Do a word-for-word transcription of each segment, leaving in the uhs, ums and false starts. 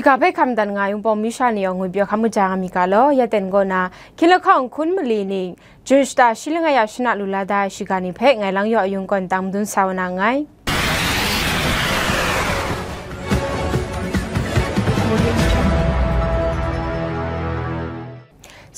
Ga hpe hkam dan nga ai Wunpawng masha ni yawng ngwi pyaw hkam kaja nga mi ga law, ya ten kaw na, hkying lahkawng hkun mali ning, Jun shata shi langai ya shana lu la da ai shiga ni hpe ngai lang yaw ayung kawn tang madun sa wa na nngai.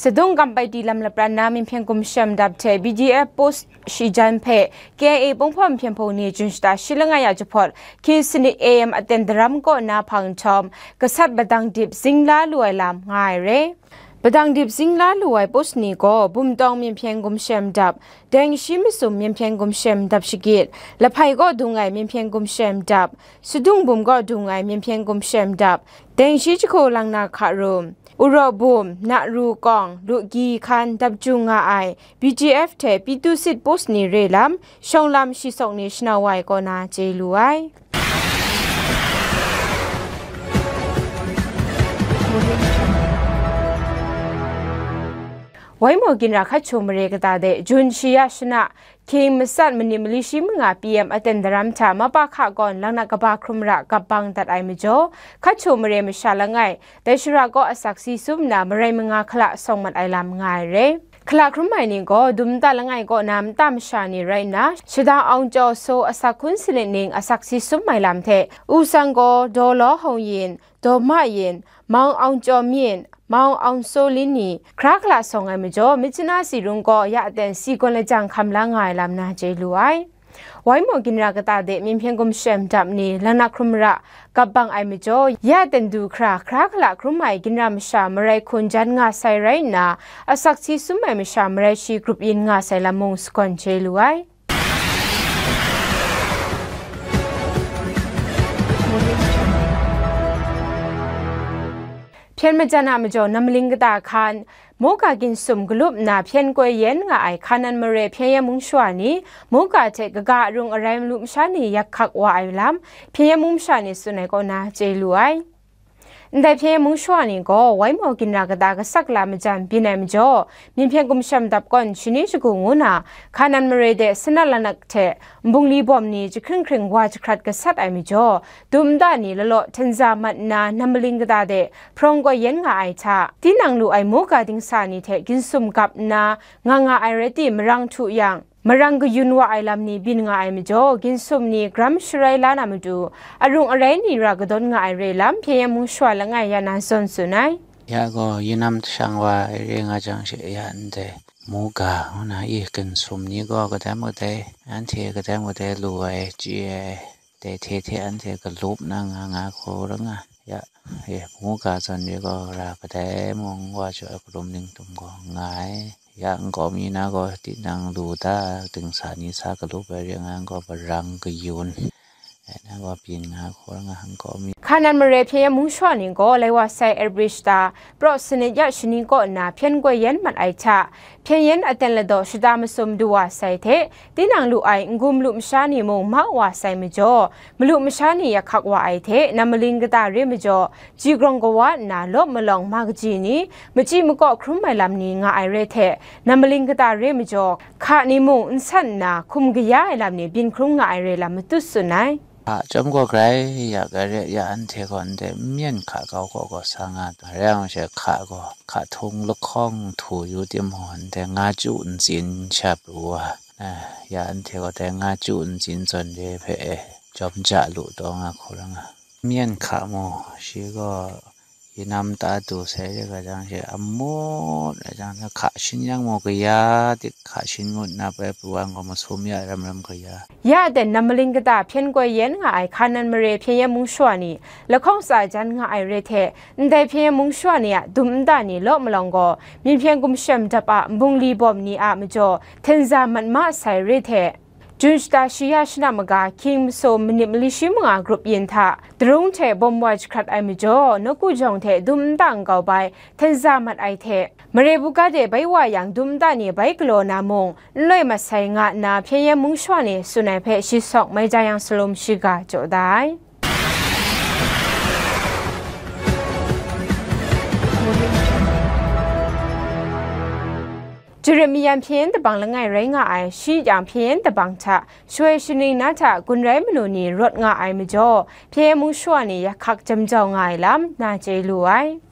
Sadung Kampaiti lam lapran na Myinhpyen Gumshem dap hte B G F post shi jan hpe K I A Punghpawm Hpyen Hpung ni Jun shata shi langai ya jahpawt hkying sanit A M aten daram kaw na hpang nhtawm, gasat padang dip zing la lu ai lam nga ai re. Padang dip zing la lu ai post ni gaw, Bumtawng Myinhpyen Gumshem dap, Dengshi Masum Myinhpyen Gumshem dap shagit, Lahpai kaw dung ai Myinhpyen Gumshem dap, Sadung Bum kaw dung ai Myinhpyen Gumshem dap, Dengshi Jahku Lang Na Hka Rum, Uraw Bum, Naru Kawng, Lugyi Hkan dap jung nga ai B G F hte Pyitusit post ni re lam, shawng lam shi sawk ni shanau wa ai kaw na chye lu ai. Waimaw ginra hkachung mare kata de Jun shi ya shana, hkying matsat manit mali shi manga P M aten daram hta mapa hka gawn laknak kaba hkrum ra gap bang dat ai majaw, hkachung mare masha langai, dai shara kaw asak si sum nna marai manga hkala sawng mat ai lam nga ai re. Hkala hkrum ai ni gaw dum nta langai kaw na nta masha ni rai nna, shadang awng jaw so asak hkun sanit ning asak si sum ai lam hte, Usang gaw, Daw Law Hong Yin, Daw Ma Yin, Maung Aung Jaw Myin, Maung Aung So Lin ni hkra hkala sawng ai majaw, Myitkyina Sirung gaw ya aten si gawn lajang hkam la nga ai lam na chye lu ai. Waimaw ginra kata de Myinhpyen Gumshem dap ni laknak hkrum ra gap bang ai majaw, ya aten du hkra hkra hkala hkrum ai ginra masha marai hkun jan nga sai rai nna, asak si sum ai masha marai shi grup yin nga sai lam mung sagawn chye lu ai. Hpyen majan a majaw Nammaling kata hkan, Muga ginsum galup nna hpyen koi yen nga ai Hkanan mare hpyen yen mung shawa ni, Muga hte kaga arung arai malu masha ni yak hkak wa ai lam, hpyen yen mung masha ni tsun ai kaw na chye lu ai. Ndai hpyen yen mung shawa ni gaw, Waimaw ginra kata kasak la majan byin ai majaw, Myinhpyen Gumshem dap kawn shani shagu ngu na, Hkanan mare de Sanat Lanak hte Nbungli bawm ni jahkring hkring wa jahkrat gasat ai majaw, dum nta ni lalaw htenza mat nna Nammaling kata de hprawng koi yen nga ai hta, tinang lu ai Muga dingsa ni hte ginsum gap nna nga nga ai rai tim, marang htu yang, marang kayun wa ai lam ni byin nga ai majaw, ginsum ni garam sharai la na matu, arung arai ni ra kadawn nga ai re lam, hpyen yen mung shawa langai ya na zawn tsun ai. Ya gaw, yinam shang wa ai re nga jang she, ya ndai Muga ngu na i ginsum ni gaw kadai mung kadai, anhte kadai mung kadai lu ai, chye ai, dai hte hte anhte galup na nga nga hku rai nga, ya, e, Muga zawn re gaw, ra kadai mung wa jaw ai karum ning tum gaw nga ai. Ya nkau mi na gaw tinang lu da, dingsa ni sa galup ai re nga gaw, marang kayun ai na gaw byin nga hku rai nga, nkau mi. Hkanan mare hpyen yen mung shawa ni gaw, lai wa sai April shata, praw sanit ya shani kaw nna hpyen koi yen mat ai hta, hpyen yen aten ladaw shata masum du wa sai hte, tinang lu ai n-gun malu masha ni mung ma wa sai majaw, malu masha ni yak hkak wa ai hte, Nammaling kata re majaw, ji grawng kawa nna lawp malawng ma kaji ni, machyi makaw hkrum ai lam ni nga ai re hte, Nammaling kata re majaw, hka ni mung n san nna hkum kaya ai lam ni byin hkrum nga ai re lam matut tsun ai. Hka chyawm gaw grai ya, grai re ya, anhte gaw ndai n myen hka kau kaw gaw sa nga, rai yang she hka gaw, hka htung lahkawng htu yu timung, ndai nga chyu ntsin sha pru wa, eh, ya anhte gaw dai nga chyu ntsin zawn re hpe, eh, jawm ja lu taw nga hku rai nga. N myen hka mu, shi gaw yinam ta du sai re ga jang she, amut ai jang, hka shin yang mu kaya, dik hka shin ngut na pai pru wa gaw masum ya ram ram kaya. Ya ten Nammaling kata hpyen koi yen nga ai Hkanan mare hpyen yen mung shawa ni lahkawng tsa jan nga ai re hte, ndai hpyen yen mung shawa ni a dum nta ni law malawng gaw, Myinhpyen Gumshem dap a nbungli bawm ni a majaw htenza mat ma sai re hte, Jun shata shi ya shana maga, hkying masu manit mali shi manga grup yin hta, darung hte bawm wa jahkrat ai majaw, nawku jawng hte dum nta nkau bai htenza mat ai hte, mare buga de bai wa yang dum nta ni bai galaw na mung, n loi mat sai nga nna hpyen yen mung shawa ni tsun ai hpe shi sawk mai ja yang salum shiga jaw da ai. Jarit mayan hpyen dabang langai rai nga ai, shi jang hpyen dabang hta shawai shaning na hta gun rai manu ni rawt nga ai majaw, hpyen mung shawa ni yak hkak jam jau nga ai lam na chye lu ai.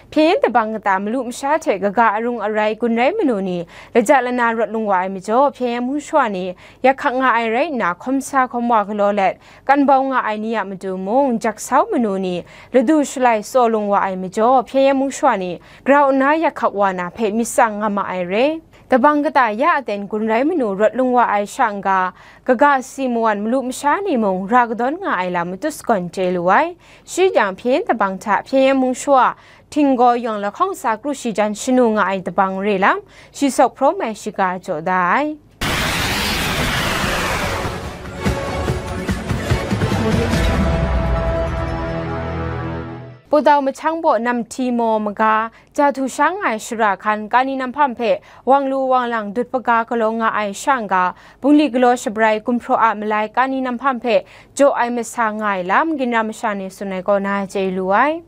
Hpyen dabang kata malu masha hte kaga arung arai gun rai manu ni laja lana rawt lung wa ai majaw, hpyen mung shawa ni yak hkak nga ai rai nna, hkawm sa hkawm wa galaw let, kan bau nga ai ni a matu mung, jak sau manu ni ladu shalai tsaw lung wa ai majaw, hpyen mung shawa ni grau nna yak hkak wa na hpe myit tsang nga ma ai re. Dabang kata ya aten gun rai manu rawt lung wa ai sha n-ga, kaga si mawan malu masha ni mung ra kadawn nga ai lam matut sagawn chye lu ai. Shi jang hpyen dabang hta hpyen mung shawa, htinggaw yawng lahkawng sa kru shi jan shanu nga ai dabang re lam, shi sawk hprawm ai shiga jaw da ai. Pudau mahchang baw Namhti maw maga, ja htu sha nga ai shara hkan Kani Namhpam hpe wang lu wang lang dut paga galaw nga ai sha n-ga, bungli galaw shabrai gumhpraw a malai Kani Namhpam hpe jaw ai masa nga ai lam, ginra masha ni tsun ai kaw na chye lu ai.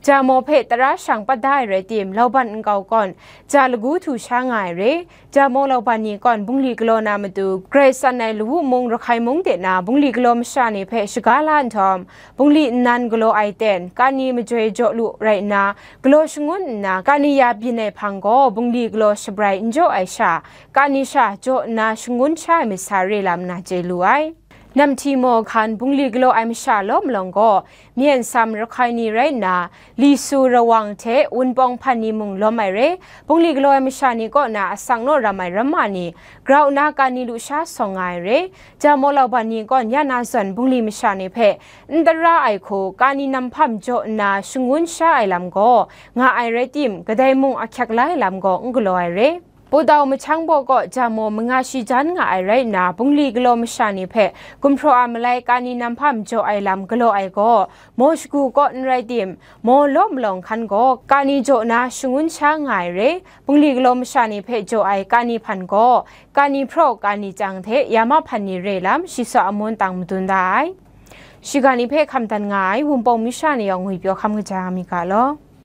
Ja maw hpe tara shang pat da ai rai tim, lauban nkau kawn ja lagu htu sha nga ai re. Ja maw lauban ni kawn bungli galaw na matu, grai tsan ai lawu mung, Rakhai mung de na bungli galaw masha ni hpe shaga la nhtawm, bungli nnan galaw ai ten, Kani majoi jaw lu rai nna, galaw shangun nna, Kani ya byin ai hpang gaw, bungli galaw shabrai n jaw ai sha, Kani sha jaw nna shangun sha ai masa re lam na chye lu ai. Namhti maw hkan bungli galaw ai masha lawm alawng gaw, myen sam Rakhai ni rai nna, Lisu, Rawang hte Wunpawng hpan ni mung lawm ai re. Bungli galaw ai masha ni kaw na asak naw ram ai ramma ni, grau nna Kani lu sha sawng nga ai re. Ja maw lauban ni kawn ya na zawn bungli masha ni hpe n tara ai hku Kani Namhpam jaw nna shangun sha ai lam gaw nga ai rai tim, kadai mung ahkyak la ai lam gaw n galaw ai re. Pudau mahchang baw kaw ja maw manga shi jan nga ai rai nna, bungli galaw masha ni hpe gumhpraw a malai Kani Namhpam jaw ai lam galaw ai gaw, maw shagu kaw n rai tim, maw lawm alawng hkan gaw Kani jaw na shangun sha nga ai re. Bungli galaw masha ni hpe jaw ai Kani hpan gaw, Kani hpraw, Kani chyang hte yama hpan ni re lam, shi saw amun tang madun da ai. Shiga ni hpe hkam dan nga ai Wunpawng masha ni yawng ngwipyaw hkam kaja mi ga law.